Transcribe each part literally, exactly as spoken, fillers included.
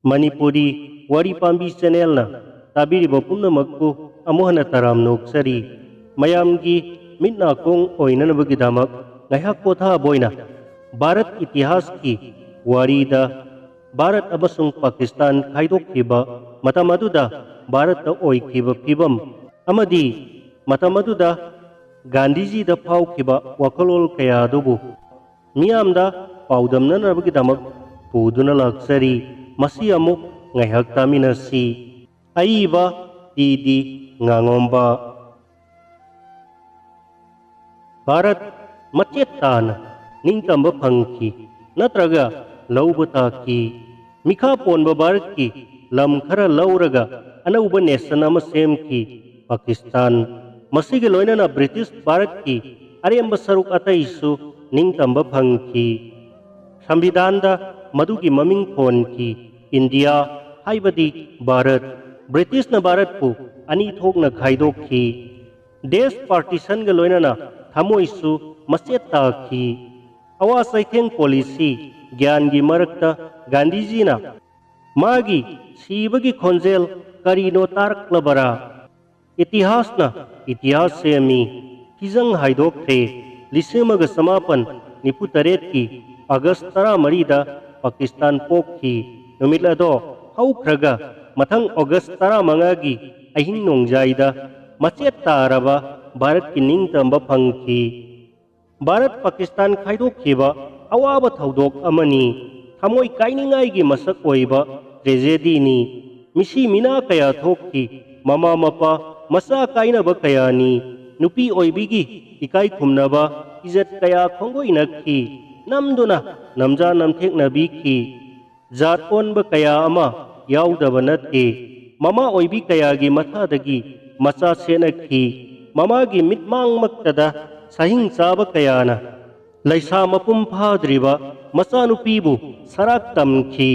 ꯃꯅꯤꯄꯨꯔꯤ ꯋꯥꯔꯤ ꯄꯥꯝꯕꯤ ꯆꯦꯅꯦꯜꯅ ꯇꯥꯕꯤꯔꯤꯕ ꯄꯨꯝꯅꯃꯛꯄꯨ ꯑꯃꯨꯛ ꯍꯟꯅ ꯇꯔꯥꯝꯅ ꯑꯣꯛꯆꯔꯤ꯫ ꯃꯌꯥꯝꯒꯤ ꯃꯤꯠ ꯅꯥꯀꯣꯡ ꯑꯣꯏꯅꯅꯕꯒꯤꯗꯃꯛ ꯉꯥꯏꯍꯥꯛ ꯄꯣꯊꯥꯕ ꯑꯣꯏꯅ ꯚꯥꯔꯠ ꯏꯇꯤꯍꯥꯁꯀꯤ ꯋꯥꯔꯤꯗ ꯚꯥꯔꯠ ꯑꯃꯁꯨꯡ ꯄꯥꯀꯤꯁꯇꯥꯟ ꯈꯥꯏꯗꯣꯛꯈꯤꯕ ꯃꯇꯝ ꯑꯗꯨꯗ ꯚꯥꯔꯠꯇ ꯑꯣꯏꯈꯤꯕ ꯐꯤꯕꯝ ꯑꯃꯗꯤ ꯃꯇꯝ ꯑꯗꯨꯗ ꯒꯥꯟꯙꯤꯖꯤꯗ ꯐꯥꯎꯈꯤꯕ ꯋꯥꯈꯜꯂꯣꯟ ꯀꯌꯥ ꯑꯗꯨꯕꯨ ꯃꯤꯌꯥꯝꯗ ꯄꯥꯎꯗꯝꯅꯅꯕꯒꯤꯗꯃꯛ ꯄꯨꯗꯨꯅ ꯂꯥꯛꯆꯔꯤ꯫ ꯃꯁꯤ ꯑꯃꯨꯛ ꯉꯥꯏꯍꯥꯛ ꯇꯥꯃꯤꯟꯅꯁꯤ꯫ ꯑꯏꯕ ꯇꯤ ꯗꯤ ꯉꯥꯉꯣꯝꯕ꯫ ꯚꯥꯔꯠ ꯃꯆꯦꯠ ꯇꯥꯅ ꯅꯤꯡꯇꯝꯕ ꯐꯪꯈꯤ, ꯅꯠꯇ꯭ꯔꯒ ꯂꯧꯕ ꯇꯥꯈꯤ꯫ ꯃꯤꯈꯥ ꯄꯣꯟꯕ ꯚꯥꯔꯠꯀꯤ ꯂꯝ ꯈꯔ ꯂꯧꯔꯒ ꯑꯅꯧꯕ ꯅꯦꯁꯟ ꯑꯃ ꯁꯦꯝꯈꯤ, ꯄꯥꯀꯤꯁꯇꯥꯟ꯫ ꯃꯁꯤꯒ ꯂꯣꯏꯅꯅ ꯕ꯭ꯔꯤꯇꯤꯁ ꯚꯥꯔꯠꯀꯤ ꯑꯔꯦꯝꯕ ꯁꯔꯨꯛ ꯑꯇꯩꯁꯨ ꯅꯤꯡꯇꯝꯕ ꯐꯪꯈꯤ꯫ ꯁꯪꯕꯤꯙꯥꯟꯗ ꯃꯗꯨꯒꯤ ꯃꯃꯤꯡ ꯊꯣꯟꯈꯤ, ꯏꯟꯗꯤꯌꯥ, ꯍꯥꯏꯕꯗꯤ ꯚꯥꯔꯠ꯫ ꯕ꯭ꯔꯤꯇꯤꯁꯅ ꯚꯥꯔꯠꯄꯨ ꯑꯅꯤ ꯊꯣꯛꯅ ꯈꯥꯏꯗꯣꯛꯈꯤ꯫ ꯗꯦꯁ ꯄꯥꯔꯇꯤꯁꯟꯒ ꯂꯣꯏꯅꯅ ꯊꯃꯣꯏꯁꯨ ꯃꯆꯦꯠ ꯇꯥꯈꯤ꯫ ꯑꯋꯥ ꯆꯩꯊꯦꯡ ꯄꯣꯂꯤꯁꯤ ꯒ꯭ꯌꯥꯟꯒꯤ ꯃꯔꯛꯇ ꯒꯥꯟꯙꯤꯖꯤꯅ ꯃꯥꯒꯤ ꯁꯤꯕꯒꯤ ꯈꯣꯟꯖꯦꯜ ꯀꯔꯤꯅꯣ ꯇꯥꯔꯛꯂꯕꯔꯥ? ꯏꯇꯤꯍꯥꯁꯅ ꯏꯇꯤꯍꯥꯁ ꯁꯦꯝꯃꯤ꯫ ꯐꯤꯖꯪ ꯍꯥꯏꯗꯣꯛꯈ꯭ꯔꯦ꯫ ꯂꯤꯁꯤꯡ ꯑꯃꯒ ꯆꯃꯥꯄꯟ ꯅꯤꯐꯨ ꯇꯔꯦꯠꯀꯤ ꯑꯥꯒꯁ ꯇꯔꯥꯃꯔꯤꯗ ꯄꯥꯀꯤꯁꯇꯥꯟ ꯄꯣꯛꯈꯤ꯫ ꯅꯨꯃꯤꯠ ꯑꯗꯣ ꯍꯧꯈ꯭ꯔꯒ ꯃꯊꯪ ꯑꯣꯒꯁ ꯇꯔꯥꯃꯉꯥꯒꯤ ꯑꯍꯤꯡ ꯅꯣꯡꯖꯥꯏꯗ ꯃꯆꯦꯠ ꯇꯥꯔꯕ ꯚꯥꯔꯠꯀꯤ ꯅꯤꯡꯇꯝꯕ ꯐꯪꯈꯤ꯫ ꯚꯥꯔꯠ ꯄꯥꯀꯤꯁꯇꯥꯟ ꯈꯥꯏꯗꯣꯛꯈꯤꯕ ꯑꯋꯥꯕ ꯊꯧꯗꯣꯛ ꯑꯃꯅꯤ꯫ ꯊꯃꯣꯏ ꯀꯥꯏꯅꯤꯡꯉꯥꯏꯒꯤ ꯃꯁꯛ ꯑꯣꯏꯕ ꯇ꯭ꯔꯦꯖꯦꯗꯤꯅꯤ꯫ ꯃꯤꯁꯤ ꯃꯤꯅꯥ ꯀꯌꯥ ꯊꯣꯛꯈꯤ꯫ ꯃꯃꯥ ꯃꯄꯥ, ꯃꯆꯥ ꯀꯥꯏꯅꯕ ꯀꯌꯥꯅꯤ꯫ ꯅꯨꯄꯤ ꯑꯣꯏꯕꯤꯒꯤ ꯏꯀꯥꯏ ꯈꯨꯝꯅꯕ ꯏꯖꯠ ꯀꯌꯥ ꯈꯣꯡꯒꯣꯏꯅꯈꯤ꯫ ꯅꯝꯗꯨꯅ ꯅꯝꯖꯥ ꯅꯝꯊꯦꯛꯅꯕꯤꯈꯤ꯫ ꯖꯥꯠ ꯑꯣꯟꯕ ꯀꯌꯥ ꯑꯃ ꯌꯥꯎꯗꯕ ꯅꯠꯇꯦ꯫ ꯃꯃꯥ ꯑꯣꯏꯕꯤ ꯀꯌꯥꯒꯤ ꯃꯊꯥꯗꯒꯤ ꯃꯆꯥ ꯁꯦꯠꯅꯈꯤ꯫ ꯃꯃꯥꯒꯤ ꯃꯤꯠꯃꯥꯡꯃꯛꯇꯗ ꯁꯍꯤꯡ ꯆꯥꯕ ꯀꯌꯥꯅ ꯂꯩꯁꯥ ꯃꯄꯨꯡ ꯐꯥꯗ꯭ꯔꯤꯕ ꯃꯆꯥꯅꯨꯄꯤꯕꯨ ꯁꯔꯥꯛ ꯇꯝꯈꯤ꯫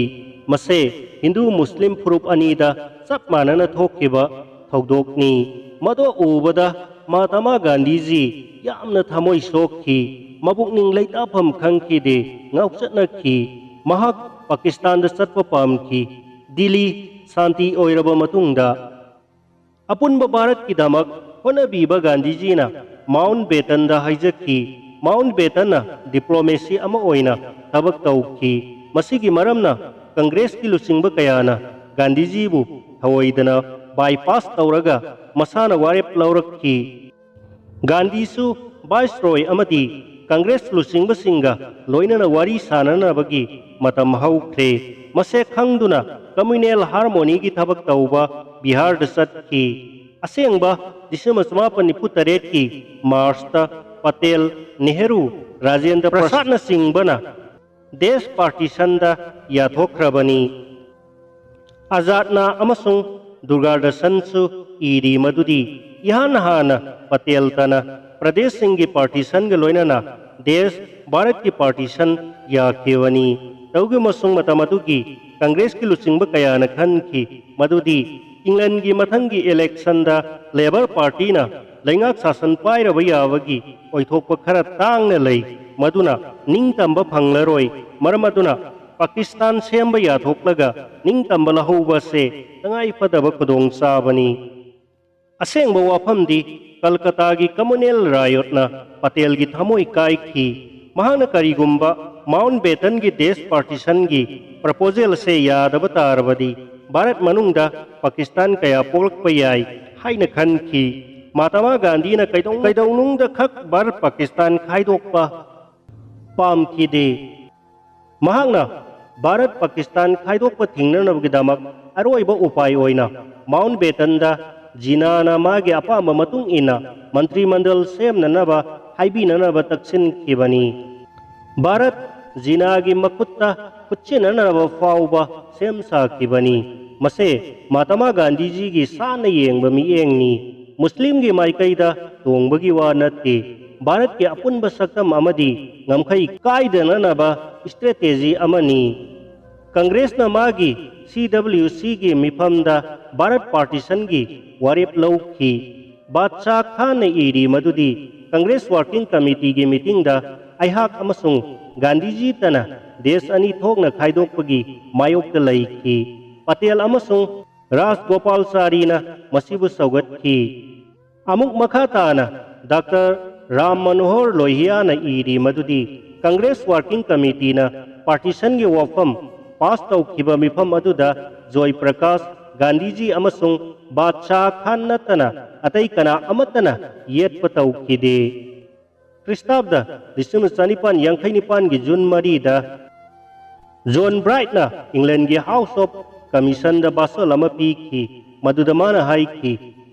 ꯃꯁꯦ ꯍꯤꯟꯗꯨ ꯃꯨꯁꯂꯤꯝ ꯐꯨꯔꯨꯞ ꯑꯅꯤꯗ ꯆꯞ ꯃꯥꯟꯅꯅ ꯊꯣꯛꯈꯤꯕ ꯊꯧꯗꯣꯛꯅꯤ꯫ ꯃꯗꯨ ꯎꯕꯗ ꯃꯍꯥꯇꯃꯥ ꯒꯥꯟꯙꯤꯖꯤ ꯌꯥꯝꯅ ꯊꯃꯣꯏ ꯁꯣꯛꯈꯤ꯫ ꯃꯕꯨꯛꯅꯤꯡ ꯂꯩꯇꯥꯐꯝ ꯈꯪꯈꯤꯗꯦ, ꯉꯥꯎꯆꯠꯅꯈꯤ꯫ ꯃꯍꯥꯛ ꯄꯥꯀꯤꯁꯇꯥꯟꯗ ꯆꯠꯄ ꯄꯥꯝꯈꯤ꯫ ꯗꯤꯜꯂꯤ ꯁꯥꯟꯇꯤ ꯑꯣꯏꯔꯕ ꯃꯇꯨꯡꯗ ꯑꯄꯨꯟꯕ ꯚꯥꯔꯠꯀꯤꯗꯃꯛ ꯍꯣꯠꯅꯕꯤꯕ ꯒꯥꯟꯙꯤꯖꯤꯅ ꯃꯥꯎꯟꯠ ꯕꯦꯇꯟꯗ ꯍꯥꯏꯖꯈꯤ꯫ ꯃꯥꯎꯟꯠ ꯕꯦꯇꯟꯅ ꯗꯤꯄ꯭ꯂꯣꯃꯦꯁꯤ ꯑꯃ ꯑꯣꯏꯅ ꯊꯕꯛ ꯇꯧꯈꯤ꯫ ꯃꯁꯤꯒꯤ ꯃꯔꯝꯅ ꯀꯪꯒ꯭ꯔꯦꯁꯀꯤ ꯂꯨꯆꯤꯡꯕ ꯀꯌꯥꯅ ꯒꯥꯟꯙꯤꯖꯤꯕꯨ ꯊꯑꯣꯏꯗꯅ ꯕꯥꯏꯄꯥꯁ ꯇꯧꯔꯒ ꯃꯁꯥꯅ ꯋꯥꯔꯦꯞ ꯂꯧꯔꯛꯈꯤ꯫ ꯒꯥꯟꯙꯤꯁꯨ ꯚꯥꯏꯁꯔꯣꯏ ꯑꯃꯗꯤ ꯀꯪꯒ꯭ꯔꯦꯁ ꯂꯨꯆꯤꯡꯕꯁꯤꯡꯒ ꯂꯣꯏꯅꯅ ꯋꯥꯔꯤ ꯁꯥꯅꯅꯕꯒꯤ ꯃꯇꯝ ꯍꯧꯈ꯭ꯔꯦ꯫ ꯃꯁꯦ ꯈꯪꯗꯨꯅ ꯀꯝꯃ꯭ꯌꯨꯅꯦꯜ ꯍꯥꯔꯃꯣꯅꯤꯒꯤ ꯊꯕꯛ ꯇꯧꯕ ꯕꯤꯍꯥꯔꯗ ꯆꯠꯈꯤ꯫ ꯑꯁꯦꯡꯕ ꯗꯤꯁꯦꯝꯕꯔ ꯆꯃꯥꯄꯟ ꯅꯤꯐꯨ ꯇꯔꯦꯠꯀꯤ ꯃꯥꯔꯆꯇ ꯄꯇꯦꯜ, ꯅꯦꯍꯔꯨ, ꯔꯥꯖꯦꯟꯗ꯭ꯔ ꯄ꯭ꯔꯁꯥꯗꯅꯆꯤꯡꯕꯅ ꯗꯦꯁ ꯄꯥꯔꯇꯤꯁꯟꯗ ꯌꯥꯊꯣꯛꯈ꯭ꯔꯕꯅꯤ꯫ ꯑꯖꯥꯗꯅ ꯑꯃꯁꯨꯡ ꯗꯨꯔꯒꯥꯗꯔꯁꯟꯁꯨ ꯏꯔꯤ ꯃꯗꯨꯗꯤ ꯏꯍꯥꯟ ꯍꯥꯟꯅ ꯄꯇꯦꯜꯇꯅ ꯄ꯭ꯔꯗꯦꯁꯁꯤꯡꯒꯤ ꯄꯥꯔꯇꯤꯁꯟꯒ ꯂꯣꯏꯅꯅ ꯗꯦꯁ ꯚꯥꯔꯠꯀꯤ ꯄꯥꯔꯇꯤꯁꯟ ꯌꯥꯈꯤꯕꯅꯤ꯫ ꯇꯧꯒꯤꯃꯁꯨꯡ ꯃꯇꯝ ꯑꯗꯨꯒꯤ ꯀꯪꯒ꯭ꯔꯦꯁꯀꯤ ꯂꯨꯆꯤꯡꯕ ꯀꯌꯥꯅ ꯈꯟꯈꯤ ꯃꯗꯨꯗꯤ ꯏꯪꯂꯦꯟꯒꯤ ꯃꯊꯪꯒꯤ ꯏꯂꯦꯛꯁꯟꯗ ꯂꯦꯕꯔ ꯄꯥꯔꯇꯤꯅ ꯂꯩꯉꯥꯛ ꯁꯥꯁꯟ ꯄꯥꯏꯔꯕ ꯌꯥꯕꯒꯤ ꯑꯣꯏꯊꯣꯛꯄ ꯈꯔ ꯇꯥꯡꯅ ꯂꯩ, ꯃꯗꯨꯅ ꯅꯤꯡꯇꯝꯕ ꯐꯪꯂꯔꯣꯏ꯫ ꯃꯔꯝ ꯑꯗꯨꯅ ꯄꯥꯀꯤꯁꯇꯥꯟ ꯁꯦꯝꯕ ꯌꯥꯊꯣꯛꯂꯒ ꯅꯤꯡꯇꯝꯕ ꯂꯧꯍꯧꯕ ꯑꯁꯤ ꯇꯉꯥꯏ ꯐꯗꯕ ꯈꯨꯗꯣꯡꯆꯥꯕꯅꯤ꯫ ꯑꯁꯦꯡꯕ ꯋꯥꯐꯝꯗꯤ ꯀꯜꯀꯇꯥꯒꯤ ꯀꯝꯃꯨꯅꯦꯜ ꯔꯥꯌꯣꯠꯅ ꯄꯇꯦꯜꯒꯤ ꯊꯃꯣꯏ ꯀꯥꯏꯈꯤ꯫ ꯃꯍꯥꯛꯅ ꯀꯔꯤꯒꯨꯝꯕ ꯃꯥꯎꯟꯠ ꯕꯦꯇꯟꯒꯤ ꯗꯦꯁ ꯄꯥꯔꯇꯤꯁꯟꯒꯤ ꯄ꯭ꯔꯄꯣꯖꯦꯜ ꯑꯁꯦ ꯌꯥꯗꯕ ꯇꯥꯔꯕꯗꯤ ꯚꯥꯔꯠ ꯃꯅꯨꯡꯗ ꯄꯥꯀꯤꯁꯇꯥꯟ ꯀꯌꯥ ꯄꯣꯛꯂꯛꯄ ꯌꯥꯏ ꯍꯥꯏꯅ ꯈꯟꯈꯤ꯫ ꯃꯍꯥꯇꯃꯥ ꯒꯥꯟꯙꯤꯅ ꯀꯩꯗꯧ-, ꯀꯩꯗꯧꯅꯨꯡꯗ ꯈꯛ ꯚꯥꯔꯠ ꯄꯥꯀꯤꯁꯇꯥꯟ ꯈꯥꯏꯗꯣꯛꯄ ꯄꯥꯝꯈꯤꯗꯦ꯫ ꯃꯍꯥꯛꯅ ꯚꯥꯔꯠ ꯄꯥꯀꯤꯁꯇꯥꯟ ꯈꯥꯏꯗꯣꯛꯄ ꯊꯤꯡꯅꯅꯕꯒꯤꯗꯃꯛ ꯑꯔꯣꯏꯕ ꯎꯄꯥꯏ ꯑꯣꯏꯅ ꯃꯥꯎꯟꯠ ꯕꯦꯇꯟꯗ ꯖꯤꯅꯥꯅ ꯃꯥꯒꯤ ꯑꯄꯥꯝꯕ ꯃꯇꯨꯡ ꯏꯟꯅ ꯃꯟꯇ꯭ꯔꯤ ꯃꯟꯗꯜ ꯁꯦꯝꯅꯅꯕ ꯍꯥꯏꯕꯤꯅꯅꯕ ꯇꯛꯁꯤꯟꯈꯤꯕꯅꯤ꯫ ꯚꯥꯔꯠ ꯖꯤꯅꯥꯒꯤ ꯃꯈꯨꯠꯇ ꯈꯨꯠꯁꯤꯟꯅꯅꯕ ꯐꯥꯎꯕ ꯁꯦꯝ ꯁꯥꯈꯤꯕꯅꯤ꯫ ꯃꯁꯦ ꯃꯍꯥꯇꯃꯥ ꯒꯥꯟꯙꯤꯖꯤꯒꯤ ꯁꯥꯟꯅ ꯌꯦꯡꯕ ꯃꯤꯠꯌꯦꯡꯅꯤ꯫ ꯃꯨꯁꯂꯤꯝꯒꯤ ꯃꯥꯏꯀꯩꯗ ꯇꯣꯡꯕꯒꯤ ꯋꯥ ꯅꯠꯇꯦ꯫ ꯚꯥꯔꯠꯀꯤ ꯑꯄꯨꯟꯕ ꯁꯛꯇꯝ ꯑꯃꯗꯤ ꯉꯝꯈꯩ ꯀꯥꯏꯗꯅꯅꯕ ꯏꯁꯇ꯭ꯔꯦꯇꯦꯖꯤ ꯑꯃꯅꯤ꯫ ꯀꯪꯒ꯭ꯔꯦꯁꯅ ꯃꯥꯒꯤ ꯁꯤ ꯗꯕ꯭ꯂꯤꯌꯨ ꯁꯤꯒꯤ ꯃꯤꯐꯝꯗ ꯚꯥꯔꯠ ꯄꯥꯔꯇꯤꯁꯟꯒꯤ ꯋꯥꯔꯦꯞ ꯂꯧꯈꯤ꯫ ꯕꯥꯗꯁꯥꯍ ꯈꯥꯟꯅ ꯏꯔꯤ ꯃꯗꯨꯗꯤ ꯀꯪꯒ꯭ꯔꯦꯁ ꯋꯥꯔꯀꯤꯡ ꯀꯃꯤꯇꯤꯒꯤ ꯃꯤꯇꯤꯡꯗ ꯑꯩꯍꯥꯛ ꯑꯃꯁꯨꯡ ꯒꯥꯟꯙꯤꯖꯤꯇꯅ ꯗꯦꯁ ꯑꯅꯤ ꯊꯣꯛꯅ ꯈꯥꯏꯗꯣꯛꯄꯒꯤ ꯃꯥꯌꯣꯛꯇ ꯂꯩꯈꯤ꯫ ꯄꯇꯦꯜ ꯑꯃꯁꯨꯡ ꯔꯥꯖꯒꯣꯄꯥꯜꯆꯥꯔꯤꯅ ꯃꯁꯤꯕꯨ ꯁꯧꯒꯠꯈꯤ꯫ ꯑꯃꯨꯛ ꯃꯈꯥ ꯇꯥꯅ ꯗꯥꯛꯇꯔ ꯔꯥꯝ ꯃꯅꯣꯍꯔ ꯂꯣꯍꯤꯌꯥꯅ ꯏꯔꯤ ꯃꯗꯨꯗꯤ ꯀꯪꯒ꯭ꯔꯦꯁ ꯋꯥꯔꯀꯤꯡ ꯀꯃꯤꯇꯤꯅ ꯄꯥꯔꯇꯤꯁꯟꯒꯤ ꯋꯥꯐꯝ ꯄꯥꯁ ꯇꯧꯈꯤꯕ ꯃꯤꯐꯝ ꯑꯗꯨꯗ ꯖꯣꯏ ꯄ꯭ꯔꯀꯥꯁ, ꯒꯥꯟꯙꯤꯖꯤ ꯑꯃꯁꯨꯡ ꯕꯥꯗꯁꯥꯍ ꯈꯥꯟ ꯅꯠꯇꯅ ꯑꯇꯩ ꯀꯅꯥ ꯑꯃꯠꯇꯅ ꯌꯦꯠꯄ ꯇꯧꯈꯤꯗꯦ꯫ ꯈ꯭ꯔꯤꯁꯇꯥꯕꯗ ꯂꯤꯁꯤꯡ ꯑꯃ ꯆꯅꯤꯄꯥꯟ ꯌꯥꯡꯈꯩ ꯅꯤꯄꯥꯟꯒꯤ ꯖꯨꯟ ꯃꯔꯤꯗ ꯖꯣꯟ ꯕ꯭ꯔꯥꯏꯠꯅ ꯏꯪꯂꯦꯟꯒꯤ ꯍꯥꯎꯁ ꯑꯣꯐ ꯀꯃꯤꯁꯟꯗ ꯚꯥꯁꯟ ꯑꯃ ꯄꯤꯈꯤ꯫ ꯃꯗꯨꯗ ꯃꯥꯅ ꯍꯥꯏꯈꯤ,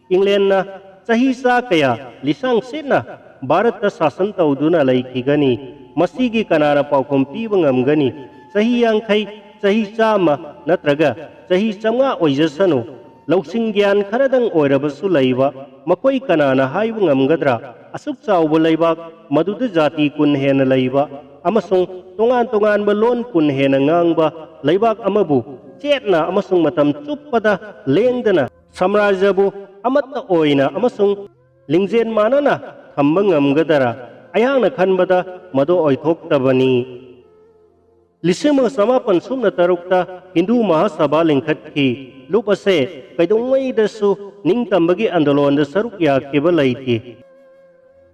"ꯏꯪꯂꯦꯟꯅ ꯆꯍꯤ ꯆꯥ ꯀꯌꯥ ꯂꯤꯁꯥꯡ ꯁꯤꯠꯅ ꯚꯥꯔꯠꯇ ꯁꯥꯁꯟ ꯇꯧꯗꯨꯅ ꯂꯩꯈꯤꯒꯅꯤ꯫ ꯃꯁꯤꯒꯤ ꯀꯅꯥꯅ ꯄꯥꯎꯈꯨꯝ ꯄꯤꯕ ꯉꯝꯒꯅꯤ? ꯆꯍꯤ ꯌꯥꯡꯈꯩ, ꯆꯍꯤ ꯆꯥꯝꯃ ꯅꯠꯇ꯭ꯔꯒ ꯆꯍꯤ ꯆꯥꯝꯃꯉꯥ ꯑꯣꯏꯖꯁꯅꯨ, ꯂꯧꯁꯤꯡ ꯒ꯭ꯌꯥꯟ ꯈꯔꯗꯪ ꯑꯣꯏꯔꯕꯁꯨ ꯂꯩꯕ ꯃꯈꯣꯏ ꯀꯅꯥꯅ ꯍꯥꯏꯕ ꯉꯝꯒꯗ꯭ꯔꯥ? ꯑꯁꯨꯛ ꯆꯥꯎꯕ ꯂꯩꯕꯥꯛ, ꯃꯗꯨꯗ ꯖꯥꯇꯤ ꯀꯨꯟ ꯍꯦꯟꯅ ꯂꯩꯕ ꯑꯃꯁꯨꯡ ꯇꯣꯉꯥꯟ ꯇꯣꯉꯥꯟꯕ ꯂꯣꯟ ꯀꯨꯟ ꯍꯦꯟꯅ ꯉꯥꯡꯕ ꯂꯩꯕꯥꯛ ꯑꯃꯕꯨ ꯆꯦꯠꯅ ꯑꯃꯁꯨꯡ ꯃꯇꯝ ꯆꯨꯞꯄꯗ ꯂꯦꯡꯗꯅ ꯁꯥꯝꯔꯥꯖ꯭ꯌꯕꯨ ꯑꯃꯠꯇ ꯑꯣꯏꯅ ꯑꯃꯁꯨꯡ ꯂꯤꯡꯖꯦꯜ ꯃꯥꯟꯅꯅ ꯊꯝꯕ ꯉꯝꯒꯗꯔꯥ? ꯑꯩꯍꯥꯛꯅ ꯈꯟꯕꯗ ꯃꯗꯨ ꯑꯣꯏꯊꯣꯛꯇꯕꯅꯤ"꯫ ꯂꯤꯁꯤꯡ ꯑꯃꯒ ꯆꯃꯥꯄꯟ ꯁꯨꯞꯅ ꯇꯔꯨꯛꯇ ꯍꯤꯟꯗꯨ ꯃꯍꯥꯁꯚꯥ ꯂꯤꯡꯈꯠꯈꯤ꯫ ꯂꯨꯞ ꯑꯁꯦ ꯀꯩꯗꯧꯉꯩꯗꯁꯨ ꯅꯤꯡꯇꯝꯕꯒꯤ ꯑꯟꯗꯣꯂꯣꯟꯗ ꯁꯔꯨꯛ ꯌꯥꯈꯤꯕ ꯂꯩꯇꯦ꯫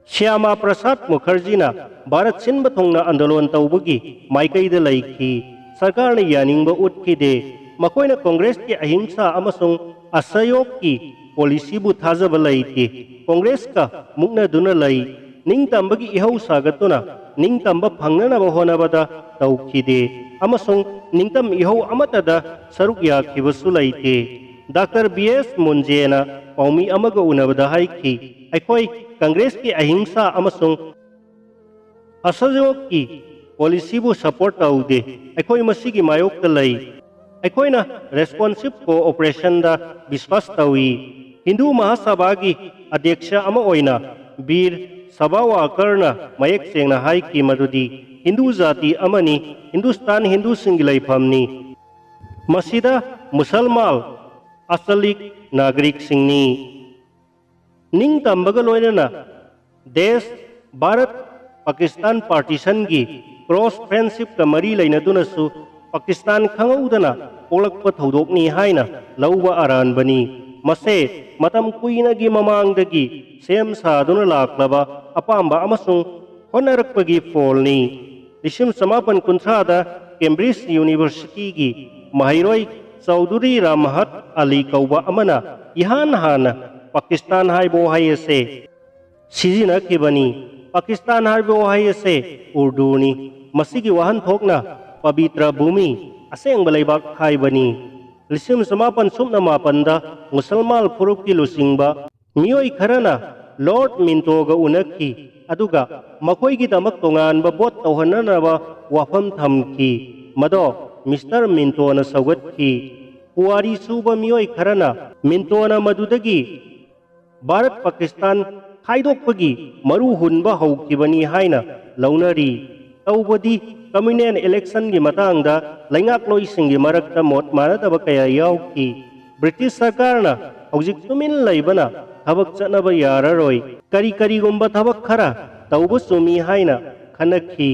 ꯁ꯭ꯌꯥꯃꯥ ꯄ꯭ꯔꯁꯥꯗ ꯃꯨꯈꯔꯖꯤꯅ ꯚꯥꯔꯠ ꯁꯤꯟꯕ ꯊꯨꯡꯅ ꯑꯟꯗꯣꯂꯣꯟ ꯇꯧꯕꯒꯤ ꯃꯥꯏꯀꯩꯗ ꯂꯩꯈꯤ꯫ ꯁꯔꯀꯥꯔꯅ ꯌꯥꯅꯤꯡꯕ ꯎꯠꯈꯤꯗꯦ꯫ ꯃꯈꯣꯏꯅ ꯀꯣꯡꯒ꯭ꯔꯦꯁꯀꯤ ꯑꯍꯤꯡꯁꯥ ꯑꯃꯁꯨꯡ ꯑꯁꯍꯌꯣꯒꯀꯤ ꯄꯣꯂꯤꯁꯤꯕꯨ ꯊꯥꯖꯕ ꯂꯩꯇꯦ꯫ ꯀꯣꯡꯒ꯭ꯔꯦꯁꯀ ꯃꯨꯛꯅꯗꯨꯅ ꯂꯩ꯫ ꯅꯤꯡꯇꯝꯕꯒꯤ ꯏꯍꯧ ꯁꯥꯒꯠꯇꯨꯅ ꯅꯤꯡꯇꯝꯕ ꯐꯪꯅꯅꯕ ꯍꯣꯠꯅꯕꯗ ꯇꯧꯈꯤꯗꯦ ꯑꯃꯁꯨꯡ ꯅꯤꯡꯇꯝ ꯏꯍꯧ ꯑꯃꯠꯇꯗ ꯁꯔꯨꯛ ꯌꯥꯈꯤꯕꯁꯨ ꯂꯩꯇꯦ꯫ ꯗꯥꯛꯇꯔ ꯕꯤ ꯑꯦꯁ ꯃꯨꯟꯖꯦꯅ ꯄꯥꯎꯃꯤ ꯑꯃꯒ ꯎꯅꯕꯗ ꯍꯥꯏꯈꯤ, "ꯑꯩꯈꯣꯏ ꯀꯪꯒ꯭ꯔꯦꯁꯀꯤ ꯑꯍꯤꯡꯁꯥ ꯑꯃꯁꯨꯡ ꯑꯁꯍꯌꯣꯒꯀꯤ ꯄꯣꯂꯤꯁꯤꯕꯨ ꯁꯄꯣꯔꯠ ꯇꯧꯗꯦ꯫ ꯑꯩꯈꯣꯏ ꯃꯁꯤꯒꯤ ꯃꯥꯌꯣꯛꯇ ꯂꯩ꯫ ꯑꯩꯈꯣꯏꯅ ꯔꯦꯁꯄꯣꯟꯁꯤꯚ ꯀꯣꯑꯣꯄꯔꯦꯁꯟꯗ ꯕꯤꯁ꯭ꯋꯥꯁ ꯇꯧꯏ"꯫ ꯍꯤꯟꯗꯨ ꯃꯍꯥꯁꯚꯥꯒꯤ ꯑꯙ꯭ꯌꯛꯁ ꯑꯃ ꯑꯣꯏꯅ ꯕꯤꯔ ꯁꯥꯚꯥꯋꯥꯀꯔꯅ ꯃꯌꯦꯛ ꯁꯦꯡꯅ ꯍꯥꯏꯈꯤ ꯃꯗꯨꯗꯤ ꯍꯤꯟꯗꯨ ꯖꯥꯇꯤ ꯑꯃꯅꯤ, ꯍꯤꯟꯗꯨꯁꯇꯥꯟ ꯍꯤꯟꯗꯨꯁꯤꯡꯒꯤ ꯂꯩꯐꯝꯅꯤ꯫ ꯃꯁꯤꯗ ꯃꯨꯁꯜꯃꯥꯟ ꯑꯆꯂꯤꯛ ꯅꯥꯒꯔꯤꯛꯁꯤꯡꯅꯤ꯫ ꯅꯤꯡꯇꯝꯕꯒ ꯂꯣꯏꯅꯅ ꯗꯦꯁ ꯚꯥꯔꯠ ꯄꯥꯀꯤꯁꯇꯥꯟ ꯄꯥꯔꯇꯤꯁꯟꯒꯤ ꯀ꯭ꯔꯣꯁ ꯐ꯭ꯔꯦꯟꯁꯤꯞꯀ ꯃꯔꯤ ꯂꯩꯅꯗꯨꯅꯁꯨ ꯄꯥꯀꯤꯁꯇꯥꯟ ꯈꯪꯍꯧꯗꯅ ꯄꯣꯛꯂꯛꯄ ꯊꯧꯗꯣꯛꯅꯤ ꯍꯥꯏꯅ ꯂꯧꯕ ꯑꯔꯥꯟꯕꯅꯤ꯫ ꯃꯁꯦ ꯃꯇꯝ ꯀꯨꯏꯅꯒꯤ ꯃꯃꯥꯡꯗꯒꯤ ꯁꯦꯝ ꯁꯥꯗꯨꯅ ꯂꯥꯛꯂꯕ ꯑꯄꯥꯝꯕ ꯑꯃꯁꯨꯡ ꯍꯣꯠꯅꯔꯛꯄꯒꯤ ꯐꯣꯜꯅꯤ꯫ ꯂꯤꯁꯤꯡ ꯆꯃꯥꯄꯟ ꯀꯨꯟꯊ꯭ꯔꯥꯗ ꯀꯦꯝꯕ꯭ꯔꯤꯖ ꯌꯨꯅꯤꯚꯔꯁꯤꯇꯤꯒꯤ ꯃꯍꯩꯔꯣꯏ ꯆꯧꯙꯨꯔꯤ ꯔꯥꯃꯍꯠ ꯑꯂꯤ ꯀꯧꯕ ꯑꯃꯅ ꯏꯍꯥꯟ ꯍꯥꯟꯅ ꯄꯥꯀꯤꯁꯇꯥꯟ ꯍꯥꯏꯕ ꯋꯥꯍꯩ ꯑꯁꯦ ꯁꯤꯖꯤꯟꯅꯈꯤꯕꯅꯤ꯫ ꯄꯥꯀꯤꯁꯇꯥꯟ ꯍꯥꯏꯕ ꯋꯥꯍꯩ ꯑꯁꯦ ꯎꯔꯗꯨꯅꯤ꯫ ꯃꯁꯤꯒꯤ ꯋꯥꯍꯟꯊꯣꯛꯅ ꯄꯕꯤꯇ꯭ꯔ ꯚꯨꯃꯤ, ꯑꯁꯦꯡꯕ ꯂꯩꯕꯥꯛ ꯍꯥꯏꯕꯅꯤ꯫ ꯂꯤꯁꯤꯡ ꯆꯃꯥꯄꯟ ꯁꯨꯞꯅ ꯃꯥꯄꯟꯗ ꯃꯨꯁꯜꯃꯥꯟ ꯐꯨꯔꯨꯞꯀꯤ ꯂꯨꯆꯤꯡꯕ ꯃꯤꯑꯣꯏ ꯈꯔꯅ ꯂꯣꯔꯗ ꯃꯤꯟꯇꯣꯒ ꯎꯅꯈꯤ, ꯑꯗꯨꯒ ꯃꯈꯣꯏꯒꯤꯗꯃꯛ ꯇꯣꯉꯥꯟꯕ ꯚꯣꯠ ꯇꯧꯍꯟꯅꯅꯕ ꯋꯥꯐꯝ ꯊꯝꯈꯤ꯫ ꯃꯗꯣ ꯃꯤꯁꯇꯔ ꯃꯤꯟꯇꯣꯅ ꯁꯧꯒꯠꯈꯤ꯫ ꯄꯨꯋꯥꯔꯤ ꯁꯨꯕ ꯃꯤꯑꯣꯏ ꯈꯔꯅ ꯃꯤꯟꯇꯣꯅ ꯃꯗꯨꯗꯒꯤ ꯚꯥꯔꯠ ꯄꯥꯀꯤꯁꯇꯥꯟ ꯈꯥꯏꯗꯣꯛꯄꯒꯤ ꯃꯔꯨ ꯍꯨꯟꯕ ꯍꯧꯈꯤꯕꯅꯤ ꯍꯥꯏꯅ ꯂꯧꯅꯔꯤ꯫ ꯇꯧꯕꯗꯤ, ꯀꯝꯃ꯭ꯌꯨꯅꯦꯜ ꯏꯂꯦꯛꯁꯟꯒꯤ ꯃꯇꯥꯡꯗ ꯂꯩꯉꯥꯛꯂꯣꯏꯁꯤꯡꯒꯤ ꯃꯔꯛꯇ ꯃꯣꯠ ꯃꯥꯟꯅꯗꯕ ꯀꯌꯥ ꯌꯥꯎꯈꯤ꯫ ꯕ꯭ꯔꯤꯇꯤꯁ ꯁꯔꯀꯥꯔꯅ ꯍꯧꯖꯤꯛ ꯇꯨꯃꯤꯟ ꯂꯩꯕꯅ ꯊꯕꯛ ꯆꯠꯅꯕ ꯌꯥꯔꯔꯣꯏ, ꯀꯔꯤ ꯀꯔꯤꯒꯨꯝꯕ ꯊꯕꯛ ꯈꯔ ꯇꯧꯕ ꯆꯨꯝꯃꯤ ꯍꯥꯏꯅ ꯈꯟꯅꯈꯤ꯫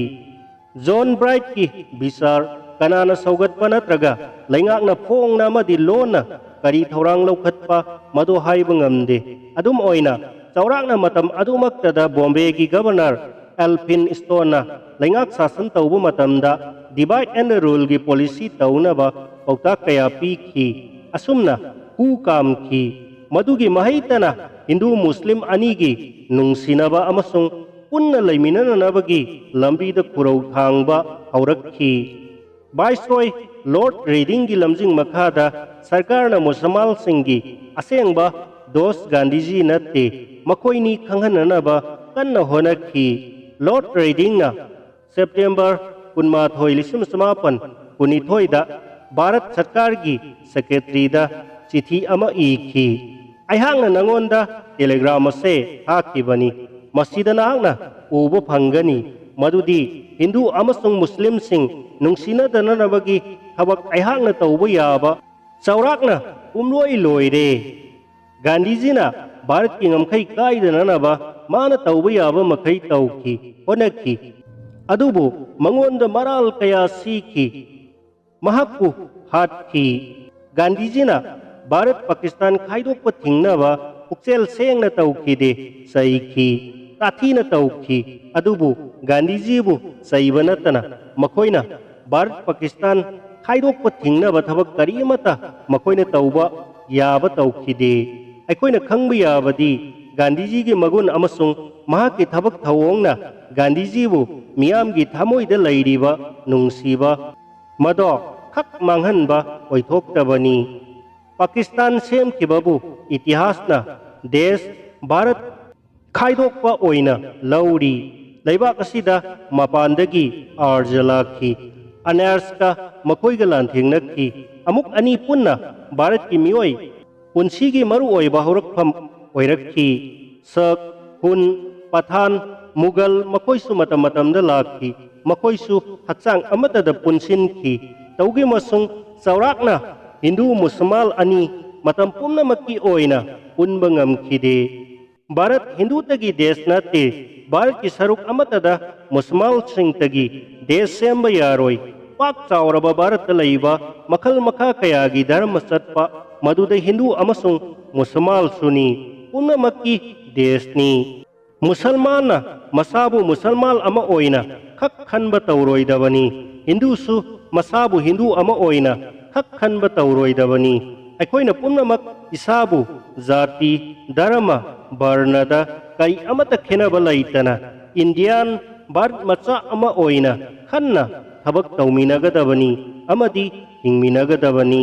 ꯖꯣꯟ ꯕ꯭ꯔꯥꯏꯠꯀꯤ ꯕꯤꯆꯥꯔ ꯀꯅꯥꯅ ꯁꯧꯒꯠꯄ ꯅꯠꯇ꯭ꯔꯒ ꯂꯩꯉꯥꯛꯅ ꯐꯣꯡꯅ ꯑꯃꯗꯤ ꯂꯣꯟꯅ ꯀꯔꯤ ꯊꯧꯔꯥꯡ ꯂꯧꯈꯠꯄ, ꯃꯗꯨ ꯍꯥꯏꯕ ꯉꯝꯗꯦ꯫ ꯑꯗꯨꯝ ꯑꯣꯏꯅ, ꯆꯥꯎꯔꯥꯛꯅ ꯃꯇꯝ ꯑꯗꯨꯃꯛꯇꯗ ꯕꯣꯝꯕꯦꯒꯤ ꯒꯕꯔꯅꯔ ꯑꯦꯜꯐꯤꯟ ꯁ꯭ꯇꯣꯟꯅ ꯂꯩꯉꯥꯛ ꯁꯥꯁꯟ ꯇꯧꯕ ꯃꯇꯝꯗ divide and ruleꯒꯤ policy ꯇꯧꯅꯕ ꯄꯥꯎꯇꯥꯛ ꯀꯌꯥ ꯄꯤꯈꯤ꯫ ꯑꯁꯨꯝꯅ ꯍꯨ ꯀꯥꯝꯈꯤ꯫ ꯃꯗꯨꯒꯤ ꯃꯍꯩꯇꯅ ꯍꯤꯟꯗꯨ ꯃꯨꯁꯂꯤꯝ ꯑꯅꯤꯒꯤ ꯅꯨꯡꯁꯤꯅꯕ ꯑꯃꯁꯨꯡ ꯄꯨꯟꯅ ꯂꯩꯃꯤꯟꯅꯅꯕꯒꯤ ꯂꯝꯕꯤꯗ ꯈꯨꯔꯧ ꯊꯥꯡꯕ ꯍꯧꯔꯛꯈꯤ꯫ ꯚꯥꯏꯁꯔꯣꯏ ꯂꯣꯔꯗ ꯔꯦꯗꯤꯡꯒꯤ ꯂꯝꯖꯤꯡ ꯃꯈꯥꯗ ꯁꯔꯀꯥꯔꯅ ꯃꯨꯁꯜꯃꯥꯟꯁꯤꯡꯒꯤ ꯑꯁꯦꯡꯕ ꯗꯣꯁ ꯒꯥꯟꯙꯤꯖꯤ ꯅꯠꯇꯦ, ꯃꯈꯣꯏꯅꯤ ꯈꯪꯍꯟꯅꯅꯕ ꯀꯟꯅ ꯍꯣꯠꯅꯈꯤ꯫ ꯂꯣꯔꯗ ꯔꯦꯗꯤꯡꯅ ꯁꯦꯞꯇꯦꯝꯕꯔ ꯀꯨꯟꯃꯥꯊꯣꯏ, ꯂꯤꯁꯤꯡ ꯆꯃꯥꯄꯟ ꯀꯨꯟꯅꯤꯊꯣꯏꯗ ꯚꯥꯔꯠ ꯁꯔꯀꯥꯔꯒꯤ ꯁꯦꯀ꯭ꯔꯦꯇꯔꯤꯗ ꯆꯤꯊꯤ ꯑꯃ ꯏꯈꯤ꯫ "ꯑꯩꯍꯥꯛꯅ ꯅꯉꯣꯟꯗ ꯇꯦꯂꯦꯒ꯭ꯔꯥꯝ ꯑꯁꯦ ꯊꯥꯈꯤꯕꯅꯤ꯫ ꯃꯁꯤꯗ ꯅꯍꯥꯛꯅ ꯎꯕ ꯐꯪꯒꯅꯤ ꯃꯗꯨꯗꯤ ꯍꯤꯟꯗꯨ ꯑꯃꯁꯨꯡ ꯃꯨꯁꯂꯤꯝꯁꯤꯡ ꯅꯨꯡꯁꯤꯅꯗꯅꯅꯕꯒꯤ ꯊꯕꯛ ꯑꯩꯍꯥꯛꯅ ꯇꯧꯕ ꯌꯥꯕ ꯆꯥꯎꯔꯥꯛꯅ ꯄꯨꯝꯂꯣꯏ ꯂꯣꯏꯔꯦ꯫ ꯒꯥꯟꯙꯤꯖꯤꯅ ꯚꯥꯔꯠꯀꯤ ꯉꯝꯈꯩ ꯀꯥꯏꯗꯅꯅꯕ ꯃꯥꯅ ꯇꯧꯕ ꯌꯥꯕ ꯃꯈꯩ ꯇꯧꯈꯤ, ꯍꯣꯠꯅꯈꯤ꯫ ꯑꯗꯨꯕꯨ ꯃꯉꯣꯟꯗ ꯃꯔꯥꯜ ꯀꯌꯥ ꯁꯤꯈꯤ꯫ ꯃꯍꯥꯛꯄꯨ ꯍꯥꯠꯈꯤ꯫ ꯒꯥꯟꯙꯤꯖꯤꯅ ꯚꯥꯔꯠ ꯄꯥꯀꯤꯁꯇꯥꯟ ꯈꯥꯏꯗꯣꯛꯄ ꯊꯤꯡꯅꯕ ꯄꯨꯛꯆꯦꯜ ꯁꯦꯡꯅ ꯇꯧꯈꯤꯗꯦ, ꯆꯩꯈꯤ, ꯇꯥꯊꯤꯅ ꯇꯧꯈꯤ꯫ ꯑꯗꯨꯕꯨ ꯒꯥꯟꯙꯤꯖꯤꯕꯨ ꯆꯩꯕ ꯅꯠꯇꯅ ꯃꯈꯣꯏꯅ ꯚꯥꯔꯠ ꯄꯥꯀꯤꯁꯇꯥꯟ ꯈꯥꯏꯗꯣꯛꯄ ꯊꯤꯡꯅꯕ ꯊꯕꯛ ꯀꯔꯤꯃꯠꯇ ꯃꯈꯣꯏꯅ ꯇꯧꯕ ꯌꯥꯕ ꯇꯧꯈꯤꯗꯦ꯫ ꯑꯩꯈꯣꯏꯅ ꯈꯪꯕ ꯌꯥꯕꯗꯤ ꯒꯥꯟꯙꯤꯖꯤꯒꯤ ꯃꯒꯨꯟ ꯑꯃꯁꯨꯡ ꯃꯍꯥꯛꯀꯤ ꯊꯕꯛ ꯊꯧꯑꯣꯡꯅ ꯒꯥꯟꯙꯤꯖꯤꯕꯨ ꯃꯤꯌꯥꯝꯒꯤ ꯊꯃꯣꯏꯗ ꯂꯩꯔꯤꯕ ꯅꯨꯡꯁꯤꯕ ꯃꯗꯣ ꯈꯛ ꯃꯥꯡꯍꯟꯕ ꯑꯣꯏꯊꯣꯛꯇꯕꯅꯤ꯫ ꯄꯥꯀꯤꯁꯇꯥꯟ ꯁꯦꯝꯈꯤꯕꯕꯨ ꯏꯇꯤꯍꯥꯁꯅ ꯗꯦꯁ ꯚꯥꯔꯠ ꯈꯥꯏꯗꯣꯛꯄ ꯑꯣꯏꯅ ꯂꯧꯔꯤ꯫ ꯂꯩꯕꯥꯛ ꯑꯁꯤꯗ ꯃꯄꯥꯟꯗꯒꯤ ꯑꯥꯔꯖ ꯂꯥꯛꯈꯤ꯫ ꯑꯅꯥꯔꯁꯀ ꯃꯈꯣꯏꯒ ꯂꯥꯟꯊꯦꯡꯅꯈꯤ꯫ ꯑꯃꯨꯛ ꯑꯅꯤ ꯄꯨꯟꯅ ꯚꯥꯔꯠꯀꯤ ꯃꯤꯑꯣꯏ ꯄꯨꯟꯁꯤꯒꯤ ꯃꯔꯨꯑꯣꯏꯕ ꯍꯧꯔꯛꯐꯝ ꯑꯣꯏꯔꯛꯈꯤ꯫ ꯁꯛ, ꯍꯨꯟ, ꯄꯊꯥꯟ, ꯃꯨꯒꯜ ꯃꯈꯣꯏꯁꯨ ꯃꯇꯝ ꯃꯇꯝꯗ ꯂꯥꯛꯈꯤ꯫ ꯃꯈꯣꯏꯁꯨ ꯍꯛꯆꯥꯡ ꯑꯃꯠꯇꯗ ꯄꯨꯟꯁꯤꯟꯈꯤ꯫ ꯇꯧꯒꯤꯃꯁꯨꯡ ꯆꯥꯎꯔꯥꯛꯅ ꯍꯤꯟꯗꯨ ꯃꯨꯁꯜꯃꯥꯟ ꯑꯅꯤ ꯃꯇꯝ ꯄꯨꯝꯅꯃꯛꯀꯤ ꯑꯣꯏꯅ ꯄꯨꯟꯕ ꯉꯝꯈꯤꯗꯦ꯫ ꯚꯥꯔꯠ ꯍꯤꯟꯗꯨꯇꯒꯤ ꯗꯦꯁ ꯅꯠꯇꯦ꯫ ꯚꯥꯔꯠꯀꯤ ꯁꯔꯨꯛ ꯑꯃꯠꯇꯗ ꯃꯨꯁꯜꯃꯥꯟꯁꯤꯡꯇꯒꯤ ꯗꯦꯁ ꯁꯦꯝꯕ ꯌꯥꯔꯣꯏ꯫ ꯄꯥꯛ ꯆꯥꯎꯔꯕ ꯚꯥꯔꯠꯇ ꯂꯩꯕ ꯃꯈꯜ ꯃꯈꯥ ꯀꯌꯥꯒꯤ ꯙꯔꯃ ꯆꯠꯄ, ꯃꯗꯨꯗ ꯍꯤꯟꯗꯨ ꯑꯃꯁꯨꯡ ꯃꯨꯁꯜꯃꯥꯟꯁꯨꯅꯤ꯫ ꯄꯨꯝꯅꯃꯛꯀꯤ ꯗꯦꯁꯅꯤ꯫ ꯃꯨꯁꯜꯃꯥꯟꯅ ꯃꯁꯥꯕꯨ ꯃꯨꯁꯜꯃꯥꯟ ꯑꯃ ꯑꯣꯏꯅ ꯈꯛ ꯈꯟꯕ ꯇꯧꯔꯣꯏꯗꯕꯅꯤ꯫ ꯍꯤꯟꯗꯨꯁꯨ ꯃꯁꯥꯕꯨ ꯍꯤꯟꯗꯨ ꯑꯃ ꯑꯣꯏꯅ ꯈꯛ ꯈꯟꯕ ꯇꯧꯔꯣꯏꯗꯕꯅꯤ꯫ ꯑꯩꯈꯣꯏꯅ ꯄꯨꯝꯅꯃꯛ ꯏꯁꯥꯕꯨ ꯖꯥꯇꯤ, ꯙꯔꯃ, ꯕꯔꯅꯗ ꯀꯔꯤ ꯑꯃꯠꯇ ꯈꯦꯠꯅꯕ ꯂꯩꯇꯅ ꯏꯟꯗꯤꯌꯥꯟ ꯚꯥꯔꯠ ꯃꯆꯥ ꯑꯃ ꯑꯣꯏꯅ ꯈꯟꯅ ꯊꯕꯛ ꯇꯧꯃꯤꯟꯅꯒꯗꯕꯅꯤ ꯑꯃꯗꯤ ꯍꯤꯡꯃꯤꯟꯅꯒꯗꯕꯅꯤ꯫